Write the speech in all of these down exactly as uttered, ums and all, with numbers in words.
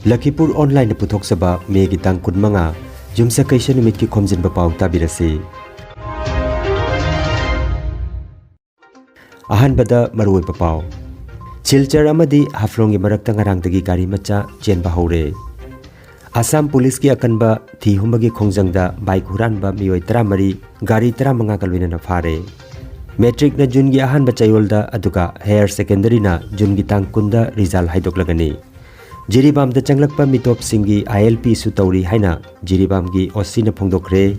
ꯂꯈꯤꯄꯨꯔ ꯑꯣꯟꯂꯥꯏꯟꯅ ꯄꯨꯊꯣꯛꯆꯕ ꯃꯦꯒꯤ ꯇꯥꯡ ꯀꯨꯟꯃꯉꯥ, ꯌꯨꯝꯁꯀꯩꯁ ꯅꯨꯃꯤꯠꯀꯤ ꯈꯣꯝꯖꯤꯟꯕ ꯄꯥꯎ ꯇꯥꯕꯤꯔꯁꯤ꯫ ꯑꯍꯥꯟꯕꯗ ꯃꯔꯨꯑꯣꯏꯕ ꯄꯥꯎ꯫ ꯁꯤꯜꯆꯔ ꯑꯃꯗꯤ ꯍꯥꯐꯂꯣꯡꯒꯤ ꯃꯔꯛꯇ ꯉꯔꯥꯡꯗꯒꯤ ꯒꯥꯔꯤ ꯃꯆꯥ ꯆꯦꯟꯕ ꯍꯧꯔꯦ꯫ ꯑꯁꯥꯝ ꯄꯨꯂꯤꯁꯀꯤ ꯑꯀꯟꯕ ꯊꯤ ꯍꯨꯝꯕꯒꯤ ꯈꯣꯡꯖꯪꯗ ꯕꯥꯏꯛ ꯍꯨꯔꯥꯟꯕ ꯃꯤꯑꯣꯏ ꯇꯔꯥꯃꯔꯤ, ꯒꯥꯔꯤ ꯇꯔꯥꯃꯉꯥꯒ ꯂꯣꯏꯅꯅ ꯐꯥꯔꯦ꯫ ꯃꯦꯇ꯭ꯔꯤꯛꯅ ꯖꯨꯟꯒꯤ ꯑꯍꯥꯟꯕ ꯆꯌꯣꯜꯗ, ꯑꯗꯨꯒ ꯍꯥꯌꯔ ꯁꯦꯀꯦꯟꯗꯔꯤꯅ ꯖꯨꯟꯒꯤ ꯇꯥꯡ ꯀꯨꯟꯗ ꯔꯤꯖꯜ ꯍꯥꯏꯗꯣꯛꯂꯒꯅꯤ꯫ ꯖꯤꯔꯤꯕꯥꯝꯗ ꯆꯪꯂꯛꯄ ꯃꯤꯇꯣꯞꯁꯤꯡꯒꯤ ILP issue ꯇꯧꯔꯤ ꯍꯥꯏꯅ ꯖꯤꯔꯤꯕꯥꯝꯒꯤ OCꯅ ꯐꯣꯡꯗꯣꯛꯈ꯭ꯔꯦ꯫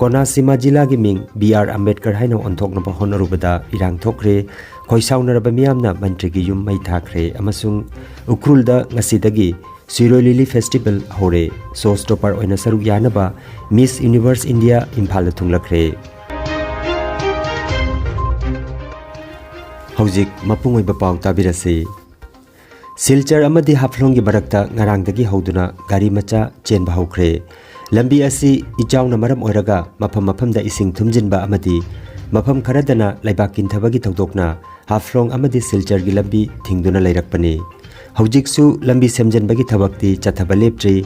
ꯀꯣꯅꯥꯁꯤꯃꯥ ꯖꯤꯂꯥꯒꯤ ꯃꯤꯡ B R ꯑꯝꯕꯦꯗꯀꯔ ꯍꯥꯏꯅ ꯑꯣꯟꯊꯣꯛꯅꯕ ꯍꯣꯠꯅꯔꯨꯕꯗ ꯏꯔꯥꯡ ꯊꯣꯛꯈ꯭ꯔꯦ꯫ ꯈꯣꯏꯁꯥꯎꯅꯔꯕ ꯃꯤꯌꯥꯝꯅ ꯃꯟꯇ꯭ꯔꯤꯒꯤ ꯌꯨꯝ ꯃꯩ ꯊꯥꯈ꯭ꯔꯦ ꯑꯃꯁꯨꯡ ꯎꯈ꯭ꯔꯨꯜꯗ ꯉꯁꯤꯗꯒꯤ ꯁꯤꯔꯣꯏ ꯂꯤꯂꯤ ꯐꯦꯁꯇꯤꯚꯦꯜ ꯍꯧꯔꯦ꯫ ꯁꯣ ꯁ꯭ꯇꯣꯄꯔ ꯑꯣꯏꯅ ꯁꯔꯨꯛ ꯌꯥꯅꯕ ꯃꯤꯁ ꯌꯨꯅꯤꯚꯔꯁ ꯏꯟꯗꯤꯌꯥ ꯏꯝꯐꯥꯜꯗ ꯊꯨꯡꯂꯛꯈ꯭ꯔꯦ꯫ ꯍꯧꯖꯤꯛ ꯃꯄꯨꯡ ꯑꯣꯏꯕ ꯄꯥꯎ ꯇꯥꯕꯤꯔꯁꯤ꯫ ꯁꯤꯜꯆꯔ ꯑꯃꯗꯤ ꯍꯥꯐꯂꯣꯡꯒꯤ ꯃꯔꯛꯇ ꯉꯔꯥꯡꯗꯒꯤ ꯍꯧꯗꯨꯅ ꯒꯥꯔꯤ ꯃꯆꯥ ꯆꯦꯟꯕ ꯍꯧꯈ꯭ꯔꯦ꯫ ꯂꯝꯕꯤ ꯑꯁꯤ ꯏꯆꯥꯎꯅ ꯃꯔꯝ ꯑꯣꯏꯔꯒ ꯃꯐꯝ ꯃꯐꯝꯗ ꯏꯁꯤꯡ ꯊꯨꯝꯖꯤꯟꯕ ꯑꯃꯗꯤ ꯃꯐꯝ ꯈꯔꯗꯅ ꯂꯩꯕꯥꯛ ꯀꯤꯟꯊꯕꯒꯤ ꯊꯧꯗꯣꯛꯅ ꯍꯥꯐꯂꯣꯡ ꯑꯃꯗꯤ ꯁꯤꯜꯆꯔꯒꯤ ꯂꯝꯕꯤ ꯊꯤꯡꯗꯨꯅ ꯂꯩꯔꯛꯄꯅꯤ꯫ ꯍꯧꯖꯤꯛꯁꯨ ꯂꯝꯕꯤ ꯁꯦꯝꯖꯤꯟꯕꯒꯤ ꯊꯕꯛꯇꯤ ꯆꯠꯊꯕ ꯂꯦꯞꯇ꯭ꯔꯤ꯫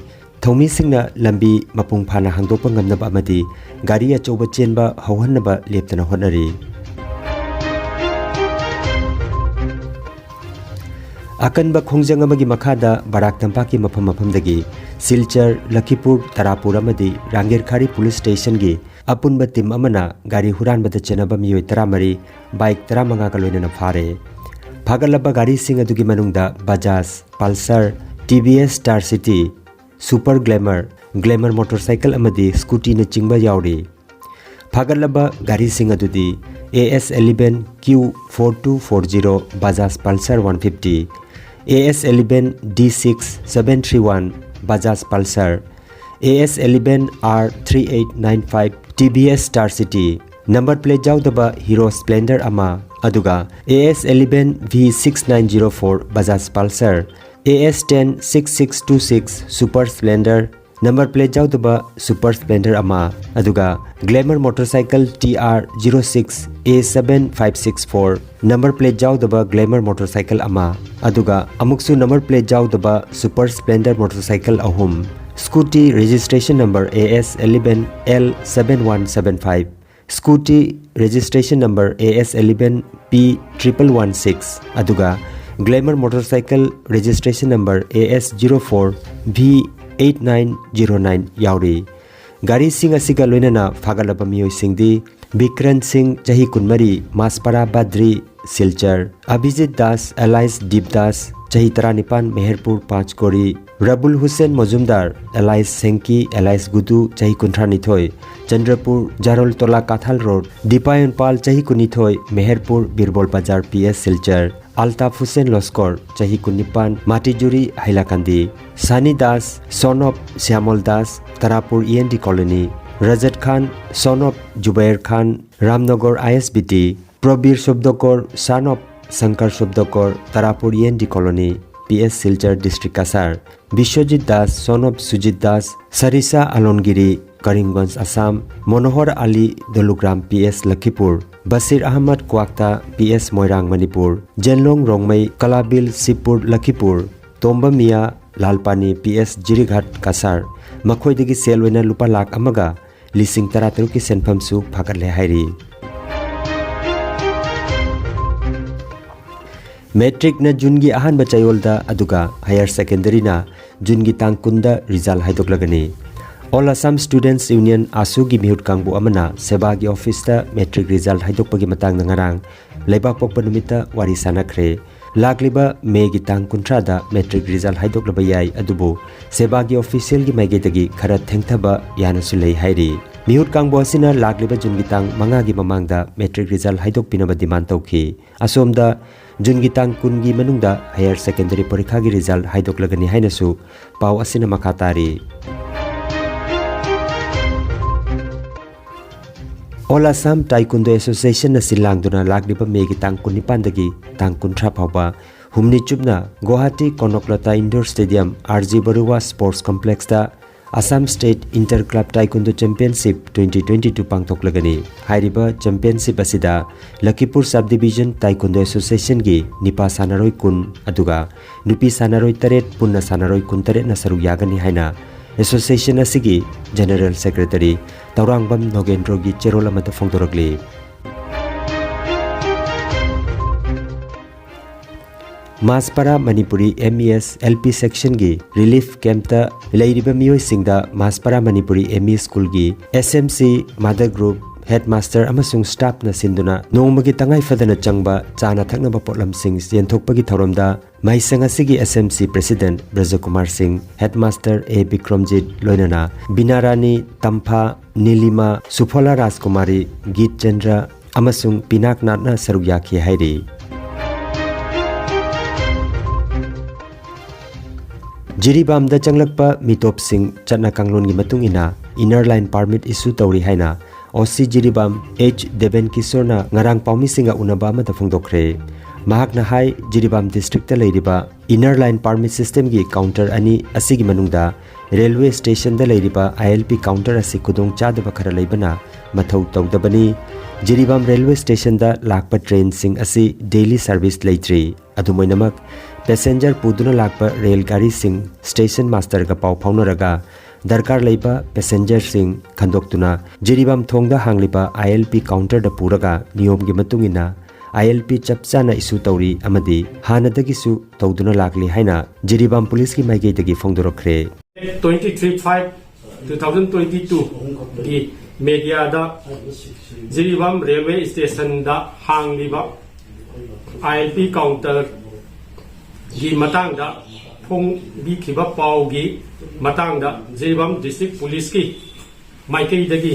ꯊꯧꯃꯤꯁꯤꯡꯅ ꯂꯝꯕꯤ ꯃꯄꯨꯡ ꯐꯥꯅ ꯍꯥꯡꯗꯣꯛꯄ ꯉꯝꯅꯕ ꯑꯃꯗꯤ ꯒꯥꯔꯤ ꯑꯆꯧꯕ ꯆꯦꯟꯕ ꯍꯧꯍꯟꯅꯕ ꯂꯦꯞꯇꯅ ꯍꯣꯠꯅꯔꯤ꯫ ꯑꯀꯟꯕ ꯈꯣꯡꯖꯪ ꯑꯃꯒꯤ ꯃꯈꯥꯗ ꯕꯔꯥꯛ ꯇꯝꯄꯥꯛꯀꯤ ꯃꯐꯝ ꯃꯐꯝꯗꯒꯤ ꯁꯤꯜꯆꯔ, ꯂꯈꯤꯄꯨꯔ, ꯇꯔꯥꯄꯨꯔ ꯑꯃꯗꯤ ꯔꯥꯡꯒꯤꯔꯈꯥꯔꯤ ꯄꯨꯂꯤꯁ ꯁ꯭ꯇꯦꯁꯟꯒꯤ ꯑꯄꯨꯟꯕ ꯇꯤꯝ ꯑꯃꯅ ꯒꯥꯔꯤ ꯍꯨꯔꯥꯟꯕꯗ ꯆꯦꯟꯅꯕ ꯃꯤꯑꯣꯏ ꯇꯔꯥꯃꯔꯤ, ꯕꯥꯏꯛ ꯇꯔꯥꯃꯉꯥꯒ ꯂꯣꯏꯅꯅ ꯐꯥꯔꯦ꯫ ꯐꯥꯒꯠꯂꯕ ꯒꯥꯔꯤꯁꯤꯡ ꯑꯗꯨꯒꯤ ꯃꯅꯨꯡꯗ Bajaj Pulsar, TVS Star City, Super Glamour, Glamour motorcycle ꯑꯃꯗꯤ ꯁ꯭ꯀꯨꯇꯤꯅꯆꯤꯡꯕ ꯌꯥꯎꯔꯤ꯫ ꯐꯥꯒꯠꯂꯕ ꯒꯥꯔꯤꯁꯤꯡ ꯑꯗꯨꯗꯤ AS eleven Q four two four zero Bajaj Pulsar one fifty, AS eleven D six seven three one Bajaj Pulsar, AS eleven R three eight nine five TVS Star City, number plate ꯌꯥꯎꯗꯕ hero ꯁ꯭ꯄ꯭ꯂꯦꯟꯗꯔ ꯑꯃ, ꯑꯗꯨꯒ AS eleven V six nine zero four Bajaj Pulsar, AS ten six six two six Super Splendor, number plate ꯌꯥꯎꯗꯕ Super Splendor ꯑꯃ, ꯑꯗꯨꯒ Glamour motorcycle T R zero six A seven five six four, number plate ꯌꯥꯎꯗꯕ Glamour motorcycle ꯑꯃ, ꯑꯗꯨꯒ ꯑꯃꯨꯛꯁꯨ number plate ꯌꯥꯎꯗꯕ Super Splendor motorcycle ꯑꯍꯨꯝ, Scooty registration number A S eleven L seven one seven five, Scooty registration number A S eleven P triple one six, ꯑꯗꯨꯒ Glamour motorcycle registration number A S zero four V eight nine zero nine ꯌꯥꯎꯔꯤ꯫ ꯒꯥꯔꯤꯁꯤꯡ ꯑꯁꯤꯒ ꯂꯣꯏꯅꯅ ꯐꯥꯒꯠꯂꯕ ꯃꯤꯑꯣꯏꯁꯤꯡꯗꯤ ꯕꯤꯀ꯭ꯔꯟ ꯁꯤꯡ, ꯆꯍꯤ ꯀꯨꯟꯃꯔꯤ, ꯃꯥꯁꯄꯥꯔꯥ ꯕꯗ꯭ꯔꯤ, Silchar, ꯑꯚꯤꯖꯤꯠ Das alias deep Das, ꯆꯍꯤ ꯇꯔꯥꯅꯤꯄꯥꯟ, ꯃꯦꯍꯔꯄꯨꯔ ꯄꯥꯟꯆꯀꯣꯔꯤ, ꯔꯕꯨꯜ ꯍꯨꯁꯦꯟ ꯃꯣꯖꯨꯝꯗꯥꯔ alias ꯁꯦꯡꯀꯤ alias ꯒꯨꯗꯨ, ꯆꯍꯤ ꯀꯨꯟꯊ꯭ꯔꯥꯅꯤꯊꯣꯏ, ꯆꯟꯗ꯭ꯔꯄꯨꯔ ꯖꯥꯔꯣꯜꯇꯣꯂꯥ ꯀꯥꯊꯥꯜ ꯔꯣꯗ, ꯗꯤꯄꯥꯌꯟ ꯄꯥꯜ, ꯆꯍꯤ ꯀꯨꯟꯅꯤꯊꯣꯏ, ꯃꯦꯍꯔꯄꯨꯔ ꯕꯤꯔꯕꯣꯜ ꯕꯖꯥꯔ ꯄꯤ ꯑꯦꯁ ꯁꯤꯜꯆꯔ, ꯑꯜꯇꯥꯐ ꯍꯨꯁꯦꯟ ꯂꯣꯁꯀꯣꯔ, ꯆꯍꯤ ꯀꯨꯟꯅꯤꯄꯥꯟ, Matijuri Hailakandi, Shani Das, son of Shyamal Das, Tarapur E N D colony, Rajat Khan, son of Jubair Khan, Ramnagar I S B T, Prabir Subadakor, son of Shankar Subadakor, Tarapur E N D colony, P S Silchar district Cachar, Biswajit Das, son of Sujit Das, Sarisha Alongiri, Karimganj Assam, Manohar Ali, Dolugram P S Lakhipur, Bashir Ahmed Kwakta P S Moirang Manipur, ꯖꯦꯟꯂꯣꯡ Rongmei ꯀꯂꯥꯕꯤꯜ ꯁꯤꯕꯄꯨꯔ ꯂꯈꯤꯄꯨꯔ, Tomba ꯃꯤꯌꯥ ꯂꯥꯜꯄꯥꯅꯤ P S ꯖꯤꯔꯤꯘꯥꯠ Cachar, ꯃꯈꯣꯏꯗꯒꯤ ꯁꯦꯜ ꯑꯣꯏꯅ ꯂꯨꯄꯥ ꯂꯥꯈ ꯑꯃꯒ ꯂꯤꯁꯤꯡ ꯇꯔꯥꯇꯔꯨꯛꯀꯤ ꯁꯦꯟꯐꯝꯁꯨ ꯐꯥꯒꯠꯂꯦ ꯍꯥꯏꯔꯤ꯫ ꯃꯦꯇ꯭ꯔꯤꯛꯅ ꯖꯨꯟꯒꯤ ꯑꯍꯥꯟꯕ ꯆꯌꯣꯜꯗ, ꯑꯗꯨꯒ ꯍꯥꯌꯔ ꯁꯦꯀꯦꯟꯗꯔꯤꯅ ꯖꯨꯟꯒꯤ ꯇꯥꯡ ꯀꯨꯟꯗ ꯔꯤꯖꯜ ꯍꯥꯏꯗꯣꯛꯂꯒꯅꯤ꯫ ꯑꯣꯜ ꯑꯁꯥꯝ ꯁ꯭ꯇꯨꯗꯦꯟꯠꯁ ꯌꯨꯅꯤꯌꯟ, ꯑꯥꯁꯨꯒꯤ ꯃꯤꯍꯨꯠ ꯀꯥꯡꯕꯨ ꯑꯃꯅ ꯁꯦꯕꯥꯒꯤ ꯑꯣꯐꯤꯁꯇ ꯃꯦꯇ꯭ꯔꯤꯛ ꯔꯤꯖꯜ ꯍꯥꯏꯗꯣꯛꯄꯒꯤ ꯃꯇꯥꯡꯗ ꯉꯔꯥꯡ ꯂꯩꯕꯥꯛꯄꯣꯛꯄ ꯅꯨꯃꯤꯠꯇ ꯋꯥꯔꯤ ꯁꯥꯅꯈ꯭ꯔꯦ꯫ ꯂꯥꯛꯂꯤꯕ ꯃꯦꯒꯤ ꯇꯥꯡ ꯀꯨꯟꯊ꯭ꯔꯥꯗ ꯃꯦꯇ꯭ꯔꯤꯛ ꯔꯤꯖꯜ ꯍꯥꯏꯗꯣꯛꯂꯕ ꯌꯥꯏ, ꯑꯗꯨꯕꯨ ꯁꯦꯕꯥꯒꯤ ꯑꯣꯐꯤꯁꯤꯌꯦꯜꯒꯤ ꯃꯥꯏꯀꯩꯗꯒꯤ ꯈꯔ ꯊꯦꯡꯊꯕ ꯌꯥꯅꯁꯨ ꯂꯩ ꯍꯥꯏꯔꯤ꯫ ꯃꯤꯍꯨꯠ ꯀꯥꯡꯕꯨ ꯑꯁꯤꯅ ꯂꯥꯛꯂꯤꯕ ꯖꯨꯟꯒꯤ ꯇꯥꯡ ꯃꯉꯥꯒꯤ ꯃꯃꯥꯡꯗ ꯃꯦꯇ꯭ꯔꯤꯛ ꯔꯤꯖꯜ ꯍꯥꯏꯗꯣꯛꯄꯤꯅꯕ ꯗꯤꯃꯥꯟ ꯇꯧꯈꯤ꯫ ꯑꯁꯣꯝꯗ ꯖꯨꯟꯒꯤ ꯇꯥꯡ ꯀꯨꯟꯒꯤ ꯃꯅꯨꯡꯗ ꯍꯥꯌꯔ ꯁꯦꯀꯦꯟꯗꯔꯤ ꯄꯔꯤꯈꯥꯒꯤ ꯔꯤꯖꯜ ꯍꯥꯏꯗꯣꯛꯂꯒꯅꯤ ꯍꯥꯏꯅꯁꯨ ꯄꯥꯎ ꯑꯁꯤꯅ ꯃꯈꯥ ꯇꯥꯔꯤ꯫ ꯑꯣꯜ ꯑꯁꯥꯝ ꯇꯥꯏꯀꯨꯟꯗꯣ ꯑꯦꯁꯣꯁꯤꯌꯦꯁꯟꯅ ꯁꯤꯜ ꯂꯥꯡꯗꯨꯅ ꯂꯥꯛꯂꯤꯕ ꯃꯦꯒꯤ ꯇꯥꯡ ꯀꯨꯟꯅꯤꯄꯥꯟꯗꯒꯤ ꯇꯥꯡ ꯀꯨꯟꯊ꯭ꯔꯥ ꯐꯥꯎꯕ ꯍꯨꯝꯅꯤ ꯆꯨꯞꯅ Guwahati Kanaklata indoor stadium, R G Baruah sports ꯀꯝꯄ꯭ꯂꯦꯛꯁꯇ Assam State Inter Club Taekwondo Championship twenty twenty-two ꯄꯥꯡꯊꯣꯛꯂꯒꯅꯤ꯫ ꯍꯥꯏꯔꯤꯕ championship ꯑꯁꯤꯗ ꯂꯈꯤꯄꯨꯔ Sub Division Taekwondo Associationꯒꯤ ꯅꯤꯄꯥ ꯁꯥꯟꯅꯔꯣꯏ ꯀꯨꯟ ꯑꯗꯨꯒ ꯅꯨꯄꯤ ꯁꯥꯟꯅꯔꯣꯏ ꯇꯔꯦꯠ, ꯄꯨꯟꯅ ꯁꯥꯟꯅꯔꯣꯏ ꯀꯨꯟꯇꯔꯦꯠꯅ ꯁꯔꯨꯛ ꯌꯥꯒꯅꯤ ꯍꯥꯏꯅ association ꯑꯁꯤꯒꯤ General Secretary ꯇꯧꯔꯥꯡꯕꯝ ꯅꯣꯒꯦꯟꯗ꯭ꯔꯣꯒꯤ ꯆꯦꯔꯣꯜ ꯑꯃꯗ ꯐꯣꯡꯗꯣꯔꯛꯂꯤ꯫ ꯃꯥꯁꯄꯥꯔꯥ Manipuri M E S L P sectionꯒꯤ relief campꯇ ꯂꯩꯔꯤꯕ ꯃꯤꯑꯣꯏꯁꯤꯡꯗ ꯃꯥꯁꯄꯥꯔꯥ Manipuri M E Schoolꯒꯤ S M C, Mother Group, headmaster ꯑꯃꯁꯨꯡ staffꯅ ꯁꯤꯟꯗꯨꯅ ꯅꯣꯡꯃꯒꯤ ꯇꯉꯥꯏ ꯐꯗꯅ ꯆꯪꯕ ꯆꯥꯅ ꯊꯛꯅꯕ ꯄꯣꯠꯂꯝꯁꯤꯡ ꯌꯦꯟꯊꯣꯛꯄꯒꯤ ꯊꯧꯔꯝꯗ ꯃꯍꯩꯁꯪ ꯑꯁꯤꯒꯤ S M C President ꯕ꯭ꯔꯖꯀꯨꯃꯥꯔ ꯁꯤꯡ, headmaster A ꯕꯤꯀ꯭ꯔꯝꯖꯤꯠ, ꯂꯣꯏꯅꯅ ꯕꯤꯅꯥꯔꯥꯅꯤ, ꯇꯝꯐꯥ, ꯅꯤꯂꯤꯃꯥ, ꯁꯨꯐꯣꯂꯥ ꯔꯥꯖꯀꯨꯃꯥꯔꯤ, ꯒꯤꯠ ꯆꯟꯗ꯭ꯔ ꯑꯃꯁꯨꯡ ꯄꯤꯅꯥꯛꯅꯥꯊꯅ ꯁꯔꯨꯛ ꯌꯥꯈꯤ ꯍꯥꯏꯔꯤ꯫ ꯖꯤꯔꯤꯕꯥꯝꯗ ꯆꯪꯂꯛꯄ ꯃꯤꯇꯣꯞꯁꯤꯡ ꯆꯠꯅ ꯀꯥꯡꯂꯣꯟꯒꯤ ꯃꯇꯨꯡ ꯏꯟꯅ Inner Line Permit issue ꯇꯧꯔꯤ ꯍꯥꯏꯅ O C Jiribam H Deben ꯀꯤꯁꯣꯔꯅ ꯉꯔꯥꯡ ꯄꯥꯎꯃꯤꯁꯤꯡꯒ ꯎꯅꯕ ꯑꯃꯗ ꯐꯣꯡꯗꯣꯛꯈ꯭ꯔꯦ꯫ ꯃꯍꯥꯛꯅ ꯍꯥꯏ, ꯖꯤꯔꯤꯕꯥꯝ districtꯇ ꯂꯩꯔꯤꯕ Inner Line Permit systemꯒꯤ counter ꯑꯅꯤ ꯑꯁꯤꯒꯤ ꯃꯅꯨꯡꯗ railway stationꯗ ꯂꯩꯔꯤꯕ I L P counter ꯑꯁꯤ ꯈꯨꯗꯣꯡ ꯆꯥꯗꯕ ꯈꯔ ꯂꯩꯕꯅ ꯃꯊꯧ ꯇꯧꯗꯕꯅꯤ꯫ ꯖꯤꯔꯤꯕꯥꯝ railway stationꯗ ꯂꯥꯛꯄ trainꯁꯤꯡ ꯑꯁꯤ daily service ꯂꯩꯇ꯭ꯔꯤ꯫ ꯑꯗꯨꯝ ꯑꯣꯏꯅꯃꯛ, passenger ꯄꯨꯗꯨꯅ ꯂꯥꯛꯄ ꯔꯦꯜ ꯒꯥꯔꯤꯁꯤꯡ station masterꯒ ꯄꯥꯎ ꯐꯥꯎꯅꯔꯒ ꯗꯔꯀꯥꯔ ꯂꯩꯕ passengerꯁꯤꯡ ꯈꯟꯗꯣꯛꯇꯨꯅ ꯖꯤꯔꯤꯕꯥꯝ ꯊꯣꯡꯗ ꯍꯥꯡꯂꯤꯕ I L P counterꯗ ꯄꯨꯔꯒ ꯅꯤꯌꯣꯝꯒꯤ ꯃꯇꯨꯡ ꯏꯟꯅ I L P ꯆꯞ ꯆꯥꯅ issue ꯇꯧꯔꯤ ꯑꯃꯗꯤ ꯍꯥꯟꯅꯗꯒꯤꯁꯨ ꯇꯧꯗꯨꯅ ꯂꯥꯛꯂꯤ ꯍꯥꯏꯅ ꯖꯤꯔꯤꯕꯥꯝ ꯄꯨꯂꯤꯁꯀꯤ ꯃꯥꯏꯀꯩꯗꯒꯤ ꯐꯣꯡꯗꯣꯔꯛꯈ꯭ꯔꯦ꯫ Twenty three five two thousand twenty twoꯒꯤ mediaꯗ Jiribam railway stationꯗ ꯍꯥꯡꯂꯤꯕ I L P counterꯒꯤ ꯃꯇꯥꯡꯗ ꯐꯣꯡꯕꯤꯈꯤꯕ ꯄꯥꯎꯒꯤ ꯃꯇꯥꯡꯗ ꯖꯤꯔꯤꯕꯥꯝ district ꯄꯨꯂꯤꯁꯀꯤ ꯃꯥꯏꯀꯩꯗꯒꯤ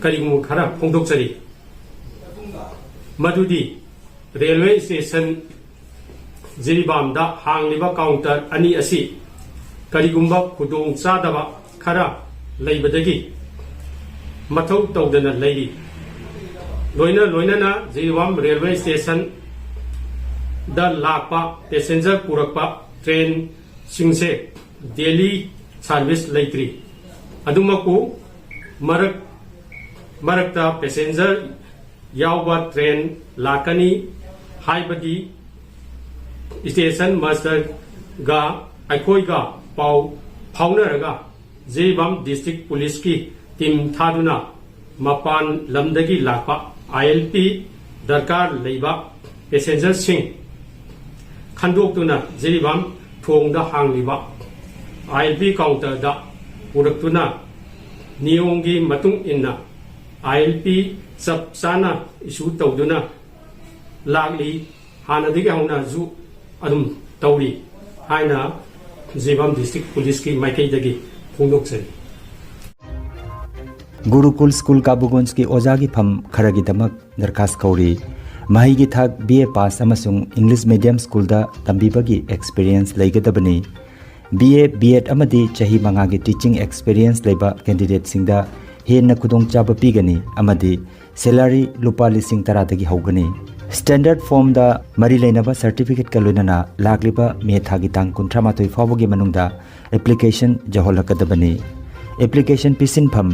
ꯀꯔꯤꯒꯨꯝꯕ ꯈꯔ ꯐꯣꯡꯗꯣꯛꯆꯔꯤ꯫ ꯃꯗꯨꯗꯤ railway station ꯖꯤꯔꯤꯕꯥꯝꯗ ꯍꯥꯡꯂꯤꯕ counter ꯑꯅꯤ ꯑꯁꯤ ꯀꯔꯤꯒꯨꯝꯕ ꯈꯨꯗꯣꯡ ꯆꯥꯗꯕ ꯈꯔ ꯂꯩꯕꯗꯒꯤ ꯃꯊꯧ ꯇꯧꯗꯅ ꯂꯩꯔꯤ꯫ ꯂꯣꯏꯅ ꯂꯣꯏꯅꯅ ꯖꯤꯔꯤꯕꯥꯝ railway stationꯗ ꯂꯥꯛꯄ passenger ꯄꯨꯔꯛꯄ trainꯁꯤꯡꯁꯦ ꯗꯦꯂꯤ ꯁꯥꯔꯚꯤꯁ ꯂꯩꯇ꯭ꯔꯤ꯫ ꯑꯗꯨꯃꯛꯄꯨ ꯃꯔꯛ ꯃꯔꯛꯇ ꯄꯦꯁꯦꯟꯖꯔ ꯌꯥꯎꯕ ꯇ꯭ꯔꯦꯟ ꯂꯥꯛꯀꯅꯤ ꯍꯥꯏꯕꯗꯤ ꯁ꯭ꯇꯦꯁꯟ ꯃꯥꯁꯇꯔꯒ ꯑꯩꯈꯣꯏꯒ ꯄꯥꯎ ꯐꯥꯎꯅꯔꯒ ꯖꯤꯔꯤꯕꯥꯝ ꯗꯤꯁꯇ꯭ꯔꯤꯛ ꯄꯨꯂꯤꯁꯀꯤ ꯇꯤꯝ ꯊꯥꯗꯨꯅ ꯃꯄꯥꯟ ꯂꯝꯗꯒꯤ ꯂꯥꯛꯄ ꯑꯥꯏ ꯑꯦꯜ ꯄꯤ ꯗꯔꯀꯥꯔ ꯂꯩꯕ ꯄꯦꯁꯦꯟꯖꯔꯁꯤꯡ ꯈꯟꯗꯣꯛꯇꯨꯅ ꯖꯤꯔꯤꯕꯥꯝ ꯊꯣꯡꯗ ꯍꯥꯡꯂꯤꯕ ꯑꯥꯏ ꯑꯦꯜ ꯄꯤ ꯀꯥꯎꯟꯇꯔꯗ ꯄꯨꯔꯛꯇꯨꯅ ꯅꯤꯌꯣꯝꯒꯤ ꯃꯇꯨꯡ ꯏꯟꯅ ꯑꯥꯏ ꯑꯦꯜ ꯄꯤ ꯆꯞ ꯆꯥꯅ ꯏꯁꯨ ꯇꯧꯗꯨꯅ ꯂꯥꯛꯂꯤ꯫ ꯍꯥꯟꯅꯗꯒꯤ ꯍꯧꯅꯁꯨ ꯑꯗꯨꯝ ꯇꯧꯔꯤ ꯍꯥꯏꯅ ꯖꯤꯔꯤꯕꯥꯝ ꯗꯤꯁꯇ꯭ꯔꯤꯛ ꯄꯨꯂꯤꯁꯀꯤ ꯃꯥꯏꯀꯩꯗꯒꯤ ꯐꯣꯡꯗꯣꯛꯆꯔꯤ꯫ ꯒꯨꯔꯨꯀꯨꯜ ꯁ꯭ꯀꯨꯜ ꯀꯥꯕꯨꯒꯣꯟꯖꯀꯤ ꯑꯣꯖꯥꯒꯤ ꯐꯝ ꯈꯔꯒꯤꯗꯃꯛ ꯗꯔꯈꯥꯁ ꯀꯧꯔꯤ꯫ ꯃꯍꯩꯒꯤ ꯊꯥꯛ ꯕꯤ ꯑꯦ ꯄꯥꯁ ꯑꯃꯁꯨꯡ ꯏꯪꯂꯤꯁ ꯃꯤꯗꯤꯌꯝ ꯁ꯭ꯀꯨꯜꯗ ꯇꯝꯕꯤꯕꯒꯤ ꯑꯦꯛꯁꯄꯤꯔꯤꯌꯦꯟꯁ ꯂꯩꯒꯗꯕꯅꯤ꯫ ꯕꯤ ꯑꯦ, ꯕꯤ ꯑꯦꯗ ꯑꯃꯗꯤ ꯆꯍꯤ ꯃꯉꯥꯒꯤ ꯇꯤꯆꯤꯡ ꯑꯦꯛꯁꯄꯤꯔꯤꯌꯦꯟꯁ ꯂꯩꯕ ꯀꯦꯟꯗꯤꯗꯦꯠꯁꯤꯡꯗ ꯍꯦꯟꯅ ꯈꯨꯗꯣꯡꯆꯥꯕ ꯄꯤꯒꯅꯤ ꯑꯃꯗꯤ ꯁꯦꯂꯔꯤ ꯂꯨꯄꯥ ꯂꯤꯁꯤꯡ ꯇꯔꯥꯗꯒꯤ ꯍꯧꯒꯅꯤ꯫ ꯁ꯭ꯇꯦꯟꯗꯔꯗ ꯐꯣꯔꯝꯗ ꯃꯔꯤ ꯂꯩꯅꯕ ꯁꯔꯇꯤꯐꯤꯀꯦꯠꯀ ꯂꯣꯏꯅꯅ ꯂꯥꯛꯂꯤꯕ ꯃꯦ ꯊꯥꯒꯤ ꯇꯥꯡ ꯀꯨꯟꯊ꯭ꯔꯥ ꯃꯥꯊꯣꯏ ꯐꯥꯎꯕꯒꯤ ꯃꯅꯨꯡꯗ ꯑꯦꯄ꯭ꯂꯤꯀꯦꯁꯟ ꯌꯧꯍꯜꯂꯛꯀꯗꯕꯅꯤ꯫ ꯑꯦꯄ꯭ꯂꯤꯀꯦꯁꯟ ꯄꯤꯁꯤꯟꯐꯝ: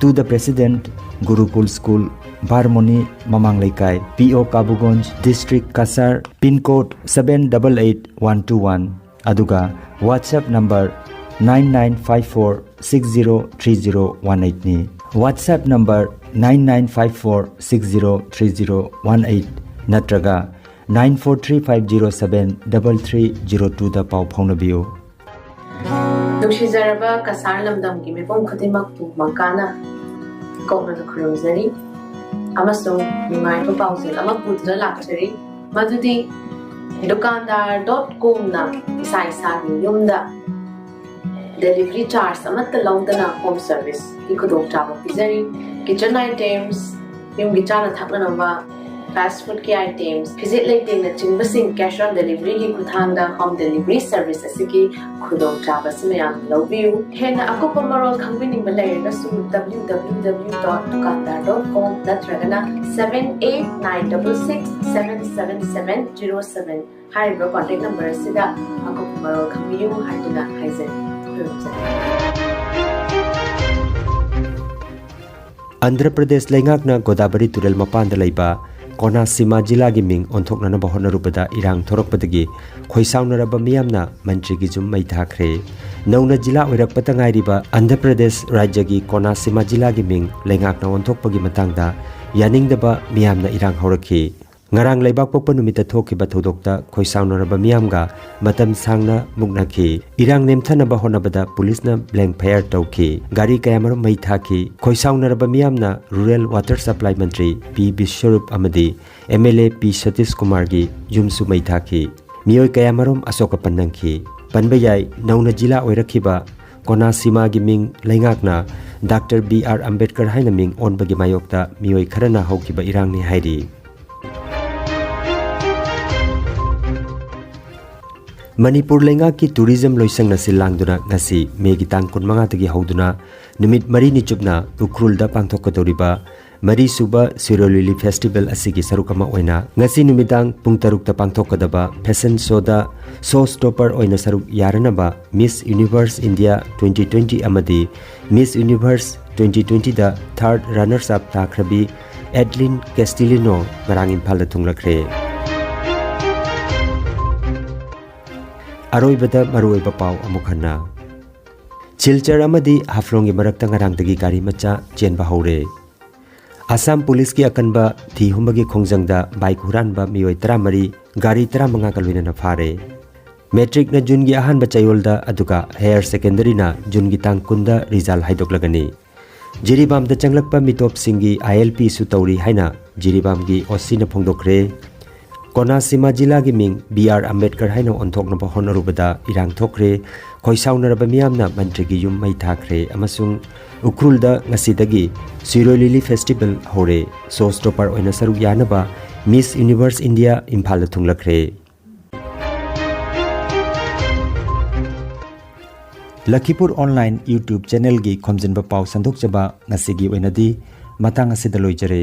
To the President, Gurukul School, Barmoni Mamang Leikai, P O Kabuganj, district Cachar, pin code seven double eight one two one, ꯑꯗꯨꯒ WhatsApp number nine nine five four six zero three zero one eight ꯅꯤ꯫ WhatsApp number nine nine five four six zero three zero one eight ꯅꯠꯇ꯭ꯔꯒ nine four three five zero seven double three zero two ꯗ ꯄꯥꯎ ꯐꯥꯎꯅꯕꯤꯌꯨ꯫ ꯅꯨꯡꯁꯤꯖꯔꯕ ꯀꯁꯥꯔ ꯂꯝꯗꯝꯒꯤ ꯃꯤꯄꯨꯝ ꯈꯨꯗꯤꯡꯃꯛꯄꯨ ꯃꯪꯀꯥꯅ ꯀꯣꯛꯅ ꯈꯨꯔꯨꯝꯖꯔꯤ ꯑꯃꯁꯨꯡ ꯅꯨꯡꯉꯥꯏꯕ ꯄꯥꯎꯖꯦꯜ ꯑꯃ ꯄꯨꯗꯨꯅ ꯂꯥꯛꯆꯔꯤ, ꯃꯗꯨꯗꯤ ꯗꯨꯀꯥꯟꯗꯥꯔ ꯗꯣꯠ ꯀꯣꯝꯅ ꯏꯁꯥ ꯏꯁꯥꯒꯤ ꯌꯨꯝꯗ ꯗꯦꯂꯤꯚꯔꯤ ꯆꯥꯔꯖ ꯑꯃꯠꯇ ꯂꯧꯗꯅ ꯍꯣꯝ ꯁꯔꯚꯤꯁꯀꯤ ꯈꯨꯗꯣꯡꯆꯥꯕ ꯄꯤꯖꯔꯤ꯫ ꯀꯤꯆꯟ ꯑꯥꯏꯇꯦꯝꯁ, ꯌꯨꯝꯒꯤ ꯆꯥꯅ ꯊꯛꯅꯅꯕ, ꯐꯥꯁ ꯐꯨꯗꯀꯤ ꯑꯥꯏꯇꯦꯝꯁ, ꯐꯤꯖꯦꯠ ꯂꯩꯇꯦꯡꯅꯆꯤꯡꯕꯁꯤꯡ cash on deliveryꯒꯤ ꯈꯨꯠꯊꯥꯡꯗ ꯍꯣꯝ ꯗꯦꯂꯤꯚꯔꯤ ꯁꯔꯚꯤꯁ ꯑꯁꯤꯒꯤ ꯈꯨꯗꯣꯡꯆꯥꯕ ꯑꯁꯤ ꯃꯌꯥꯝ ꯂꯧꯕꯤꯌꯨ꯫ ꯍꯦꯟꯅ ꯑꯀꯨꯞꯄ ꯃꯔꯣꯜ ꯈꯪꯕꯤꯅꯤꯡꯕ ꯂꯩꯔꯒꯁꯨ www.dukandar.com ꯅꯠꯇ꯭ꯔꯒꯅ seven eight nine double six seven seven seven zero seven ꯍꯥꯏꯔꯤꯕ ꯀꯣꯟꯇꯦꯛ ꯅꯝꯕꯔ ꯑꯁꯤꯗ ꯑꯀꯨꯞꯄ ꯃꯔꯣꯜ ꯈꯪꯕꯤꯌꯨ ꯍꯥꯏꯗꯨꯅ ꯍꯥꯏꯖꯔꯤ꯫ ꯈꯨꯔꯨꯝꯖꯔꯤ꯫ ꯑꯟꯙ꯭ꯔ ꯄ꯭ꯔꯗꯦꯁ ꯂꯩꯉꯥꯛꯅ ꯒꯣꯗꯥꯕꯔꯤ ꯇꯨꯔꯦꯜ ꯃꯄꯥꯟꯗ ꯂꯩꯕ ꯀꯣꯅꯥꯁꯤꯃꯥ ꯖꯤꯂꯥꯒꯤ ꯃꯤꯡ ꯑꯣꯟꯊꯣꯛꯅꯅꯕ ꯍꯣꯠꯅꯔꯨꯕꯗ ꯏꯔꯥꯡ ꯊꯣꯔꯛꯄꯗꯒꯤ ꯈꯣꯏꯁꯥꯎꯅꯔꯕ ꯃꯤꯌꯥꯝꯅ ꯃꯟꯇ꯭ꯔꯤꯒꯤ ꯌꯨꯝ ꯃꯩ ꯊꯥꯈ꯭ꯔꯦ꯫ ꯅꯧꯅ ꯖꯤꯂꯥ ꯑꯣꯏꯔꯛꯄꯇ ꯉꯥꯏꯔꯤꯕ ꯑꯟꯙ꯭ꯔ ꯄ꯭ꯔꯗꯦꯁ ꯔꯥꯖ꯭ꯌꯒꯤ ꯀꯣꯅꯥꯁꯤꯃꯥ ꯖꯤꯂꯥꯒꯤ ꯃꯤꯡ ꯂꯩꯉꯥꯛꯅ ꯑꯣꯟꯊꯣꯛꯄꯒꯤ ꯃꯇꯥꯡꯗ ꯌꯥꯅꯤꯡꯗꯕ ꯃꯤꯌꯥꯝꯅ ꯏꯔꯥꯡ ꯍꯧꯔꯛꯈꯤ꯫ ꯉꯔꯥꯡ ꯂꯩꯕꯥꯛꯄꯣꯛꯄ ꯅꯨꯃꯤꯠꯇ ꯊꯣꯛꯈꯤꯕ ꯊꯧꯗꯣꯛꯇ ꯈꯣꯏꯁꯥꯎꯅꯔꯕ ꯃꯤꯌꯥꯝꯒ ꯃꯇꯝ ꯁꯥꯡꯅ ꯃꯨꯛꯅꯈꯤ꯫ ꯏꯔꯥꯡ ꯅꯦꯝꯊꯅꯕ ꯍꯣꯠꯅꯕꯗ ꯄꯨꯂꯤꯁꯅ blank fire ꯇꯧꯈꯤ꯫ ꯒꯥꯔꯤ ꯀꯌꯥꯃꯔꯨꯝ ꯃꯩ ꯊꯥꯈꯤ꯫ ꯈꯣꯏꯁꯥꯎꯅꯔꯕ ꯃꯤꯌꯥꯝꯅ ꯔꯨꯔꯦꯜ ꯋꯥꯇꯔ ꯁꯄ꯭ꯂꯥꯏ ꯃꯟꯇ꯭ꯔꯤ ꯄꯤ ꯕꯤꯁ꯭ꯋꯔꯨꯞ ꯑꯃꯗꯤ ꯑꯦꯝ ꯑꯦꯜ ꯑꯦ ꯄꯤ ꯁꯇꯤꯁ ꯀꯨꯃꯥꯔꯒꯤ ꯌꯨꯝꯁꯨ ꯃꯩ ꯊꯥꯈꯤ꯫ ꯃꯤꯑꯣꯏ ꯀꯌꯥꯃꯔꯨꯝ ꯑꯁꯣꯛ ꯑꯄꯟ ꯅꯪꯈꯤ꯫ ꯄꯟꯕ ꯌꯥꯏ, ꯅꯧꯅ ꯖꯤꯂꯥ ꯑꯣꯏꯔꯛꯈꯤꯕ ꯀꯣꯅꯥꯁꯤꯃꯥꯒꯤ ꯃꯤꯡ ꯂꯩꯉꯥꯛꯅ ꯗꯥꯛꯇꯔ ꯕꯤ ꯑꯥꯔ ꯑꯝꯕꯦꯗꯀꯔ ꯍꯥꯏꯅ ꯃꯤꯡ ꯑꯣꯟꯕꯒꯤ ꯃꯥꯌꯣꯛꯇ ꯃꯤꯑꯣꯏ ꯈꯔꯅ ꯍꯧꯈꯤꯕ ꯏꯔꯥꯡꯅꯤ ꯍꯥꯏꯔꯤ꯫ ꯃꯅꯤꯄꯨꯔ ꯂꯩꯉꯥꯛꯀꯤ ꯇꯨꯔꯤꯖꯝ ꯂꯣꯏꯁꯪꯅ ꯁꯤꯜ ꯂꯥꯡꯗꯨꯅ ꯉꯁꯤ ꯃꯦꯒꯤ ꯇꯥꯡ ꯀꯨꯟꯃꯉꯥꯗꯒꯤ ꯍꯧꯗꯨꯅ ꯅꯨꯃꯤꯠ ꯃꯔꯤꯅꯤ ꯆꯨꯞꯅ ꯎꯈ꯭ꯔꯨꯜꯗ ꯄꯥꯡꯊꯣꯛꯀꯗꯧꯔꯤꯕ ꯃꯔꯤꯁꯨꯕ ꯁꯤꯔꯣꯏ ꯂꯤꯂꯤ ꯐꯦꯁꯇꯤꯚꯦꯜ ꯑꯁꯤꯒꯤ ꯁꯔꯨꯛ ꯑꯃ ꯑꯣꯏꯅ ꯉꯁꯤ ꯅꯨꯃꯤꯗꯥꯡ ꯄꯨꯡ ꯇꯔꯨꯛꯇ ꯄꯥꯡꯊꯣꯛꯀꯗꯕ ꯐꯦꯁꯟ ꯁꯣꯗ ꯁꯣ ꯁ꯭ꯇꯣꯄꯔ ꯑꯣꯏꯅ ꯁꯔꯨꯛ ꯌꯥꯔꯅꯕ ꯃꯤꯁ ꯌꯨꯅꯤꯚꯔꯁ ꯏꯟꯗꯤꯌꯥ ꯇ꯭ꯋꯦꯟꯇꯤ ꯇ꯭ꯋꯦꯟꯇꯤ ꯑꯃꯗꯤ ꯃꯤꯁ ꯌꯨꯅꯤꯚꯔꯁ ꯇ꯭ꯋꯦꯟꯇꯤ ꯇ꯭ꯋꯦꯟꯇꯤꯗ ꯊꯥꯔꯠ ꯔꯅꯔꯁ ꯑꯞ ꯇꯥꯈ꯭ꯔꯕꯤ ꯑꯦꯗꯂꯤꯟ ꯀꯦꯁꯇꯤꯂꯤꯅꯣ ꯉꯔꯥꯡ ꯏꯝꯐꯥꯜꯗ ꯊꯨꯡꯂꯈ꯭ꯔꯦ꯫ ꯑꯔꯣꯏꯕꯗ ꯃꯔꯨꯑꯣꯏꯕ ꯄꯥꯎ ꯑꯃꯨꯛ ꯍꯟꯅ꯫ ꯁꯤꯜꯆꯔ ꯑꯃꯗꯤ ꯍꯥꯐꯂꯣꯡꯒꯤ ꯃꯔꯛꯇ ꯉꯔꯥꯡꯗꯒꯤ ꯒꯥꯔꯤ ꯃꯆꯥ ꯆꯦꯟꯕ ꯍꯧꯔꯦ꯫ ꯑꯁꯥꯝ ꯄꯨꯂꯤꯁꯀꯤ ꯑꯀꯟꯕ ꯊꯤ ꯍꯨꯝꯕꯒꯤ ꯈꯣꯡꯖꯪꯗ ꯕꯥꯏꯛ ꯍꯨꯔꯥꯟꯕ ꯃꯤꯑꯣꯏ ꯇꯔꯥꯃꯔꯤ, ꯒꯥꯔꯤ ꯇꯔꯥꯃꯉꯥꯒ ꯂꯣꯏꯅꯅ ꯐꯥꯔꯦ꯫ ꯃꯦꯇ꯭ꯔꯤꯛꯅ ꯖꯨꯟꯒꯤ ꯑꯍꯥꯟꯕ ꯆꯌꯣꯜꯗ, ꯑꯗꯨꯒ ꯍꯥꯌꯔ ꯁꯦꯀꯦꯟꯗꯔꯤꯅ ꯖꯨꯟꯒꯤ ꯇꯥꯡ ꯀꯨꯟꯗ ꯔꯤꯖꯜ ꯍꯥꯏꯗꯣꯛꯂꯒꯅꯤ꯫ ꯖꯤꯔꯤꯕꯥꯝꯗ ꯆꯪꯂꯛꯄ ꯃꯤꯇꯣꯞꯁꯤꯡꯒꯤ ꯑꯥꯏ ꯑꯦꯜ ꯄꯤꯁꯨ ꯇꯧꯔꯤ ꯍꯥꯏꯅ ꯖꯤꯔꯤꯕꯥꯝꯒꯤ ꯑꯣ ꯁꯤꯅ ꯐꯣꯡꯗꯣꯛꯈ꯭ꯔꯦ꯫ ꯀꯣꯅꯥꯁꯤꯃꯥ ꯖꯤꯂꯥꯒꯤ ꯃꯤꯡ ꯕꯤ ꯑꯥꯔ ꯑꯝꯕꯦꯗꯀꯔ ꯍꯥꯏꯅ ꯑꯣꯟꯊꯣꯛꯅꯕ ꯍꯣꯠꯅꯔꯨꯕꯗ ꯏꯔꯥꯡ ꯊꯣꯛꯈ꯭ꯔꯦ꯫ ꯈꯣꯏꯁꯥꯎꯅꯔꯕ ꯃꯤꯌꯥꯝꯅ ꯃꯟꯇ꯭ꯔꯤꯒꯤ ꯌꯨꯝ ꯃꯩ ꯊꯥꯈ꯭ꯔꯦ ꯑꯃꯁꯨꯡ ꯎꯈ꯭ꯔꯨꯜꯗ ꯉꯁꯤꯗꯒꯤ ꯁꯤꯔꯣꯏ ꯂꯤꯂꯤ ꯐꯦꯁꯇꯤꯚꯦꯜ ꯍꯧꯔꯦ꯫ ꯁꯣ ꯁ꯭ꯇꯣꯄꯔ ꯑꯣꯏꯅ ꯁꯔꯨꯛ ꯌꯥꯅꯕ ꯃꯤꯁ ꯌꯨꯅꯤꯚꯔꯁ ꯏꯟꯗꯤꯌꯥ ꯏꯝꯐꯥꯜꯗ ꯊꯨꯡꯂꯈ꯭ꯔꯦ꯫ ꯂꯈꯤꯄꯨꯔ ꯑꯣꯟꯂꯥꯏꯟ YouTube ꯆꯦꯅꯦꯜꯒꯤ ꯈꯣꯝꯖꯤꯟꯕ ꯄꯥꯎ ꯁꯟꯗꯣꯛꯆꯕ ꯉꯁꯤꯒꯤ ꯑꯣꯏꯅꯗꯤ ꯃꯇꯥꯡ ꯑꯁꯤꯗ ꯂꯣꯏꯖꯔꯦ꯫